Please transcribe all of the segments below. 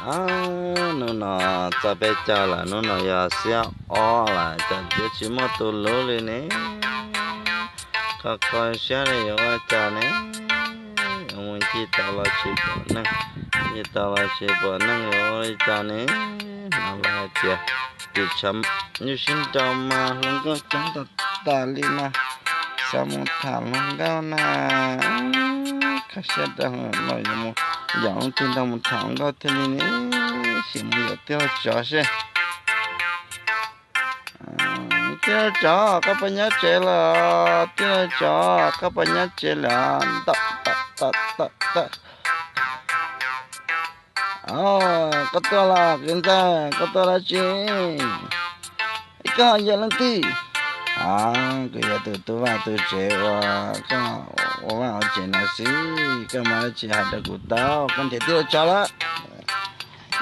Hnub no txog peb caug lawm, hnub no yog xiab ob lawm, cas tsis muaj tus hlub li ne. Kho kho siab li yuav ua cas ne, yuav mus ncig tau los tsis pom neeg, ncig tau los tsis pom neeg yuav ua li cas ne. No los hais tias tim tshav nyuj sib nraus mas hluas nkauj coob tag tas li mas, xav mus tham hluas nkauj na. Kho siab rau los yuav mus yaum leej twg nrog mus tham hluas nkauj thiaj li ne, sim mus yaum tij laug tsov seb. Tij laug tsov, koj puas nyob tsev lawm? Tij laug tsov, koj puas nyob tsev lawm? Ntawm, tawm, tawm, tawm, tawm. Koj tuaj los kwv ntxawg, koj tuaj dab tsi? Koj ho yog leej twg? Kuv yog tus tu vaj tu tsev uas koj ua vaj ua tsev no xwb, koj muaj dab tsi hais rau kuv tau. Koj nrhiav tij laug tsov lawm?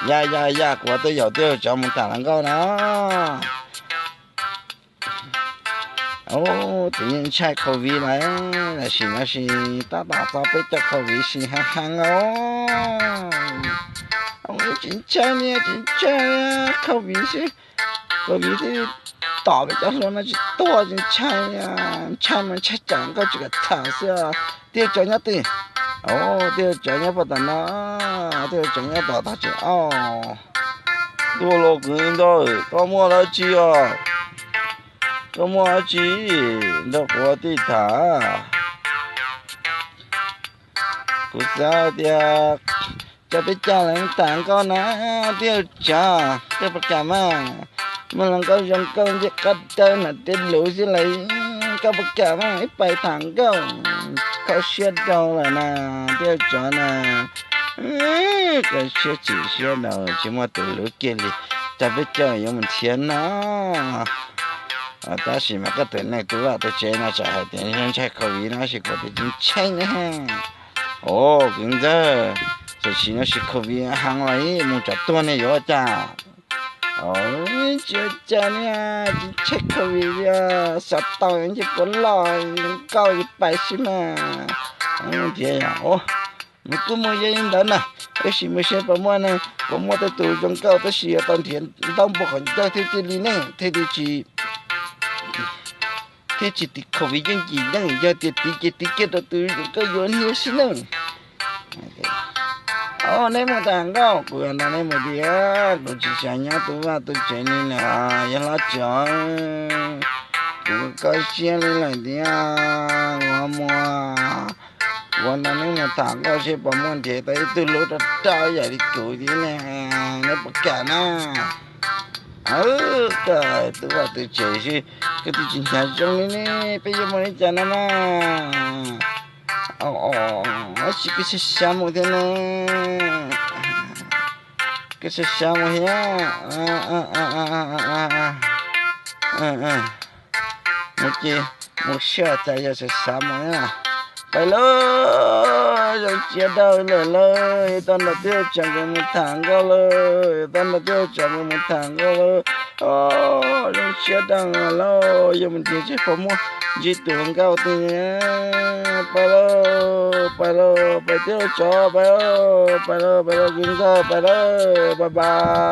Ya ya ya, kuv tuaj yaum tij laug tsov mus tham hluas nkauj no. Ub, twb yeej ntshai covid lawm, tam sim no sis tab tom txog peb caug covid sis heev heev os. Ub, tsis ntshai li, tsis ntshai li, covid xwb. Covid twb tom peb cov hluas no tsis tuag, tsis ntshai li. Ntshai mas ntshai tsam nkauj tsis kam tham xwb. Tij laug tsov nyob twg? Ub, tij laug tsov nyob puag tom no, tij laug tsov nyob tom tog tsev os. Tuaj los kwv ntxawg, koj muaj dab tsi os? Koj muaj dab tsi nrog kuv ua tij tham? Kuv xav tias coj peb coj los tham nkauj na, tij laug tsov, koj puas kam mas? Muaj hluas nkauj zoo nkauj ncej qab dawb hnav teb luv xwb lawm, koj puas kam mas ib pais tham nkauj? Kho siab rau lawm na, tij laug tsov na. Kho siab tshwm siab rau, tsis muaj tus hlub kiag li, coj peb coj yuav mus nrhiav no. Tab sis mas koj tus neeg tu vaj tu tsev no txawm hais tias ntshai covid no tab sis kuv tias tsis ntshai ne. Os kwv ntxawg, tam sim no sis covid heev los mus tsam tuag ne yuav ua cas? Tsis ua cas ne, tsis ntshai covid li, xav tau ntshe puav leej zoo nkauj li pais xwb mas. Nrhiav, nws kuj muaj yog li ntawd na, tab sis mus seb puas muaj ne, puas muaj tej tus zoo nkauj tab sis yuav tau nrhiav ntaub npua qhov ncauj thiab cia li ne thiaj li tsis, thiaj tsis tiv covid yeej cim yeej, yog tias tiv ces tiv kiag rau tus zoo nkauj yuav niag xwb ne. Os, neb mus tham nkauj, kuv nrog neb mus tiag, kuv tsis xav nyob tu vaj tu tsev li lawm, yog hlob tsov, kuv kho siab li lawm tiag, kuv mus, kuv nrog neb mus tham nkauj seb puas muaj nrhiav tau ib tug hlub rau rau yam li kuv thiab ne, neb puas kam na? Koj tu vaj tu tsev xwb, koj twb tsis hnyav zoo li ne, peb yuav mus li cas no na? Tab sis koj xav xav mus thiab ne, koj xav xav mus thiab. Mus ces mus sij hawm tas yog xav xav mus na. Pais lauj, zoo siab rau lawm lauj, yuav tau nrog tij laug tsov nkawd mus tham nkauj lauj, yuav tau nrog tij laug tsov nkawd mus tham nkauj lauj. Zoo siab rau lauj, yuav mus nrhiav seb puas muaj ntsib tus hluas nkauj tiag. Pais lauj, pais lauj, pais tij laug tsov, pais lauj, pais lauj, pais lauj kwv ntxawg, pais lauj, pais pais.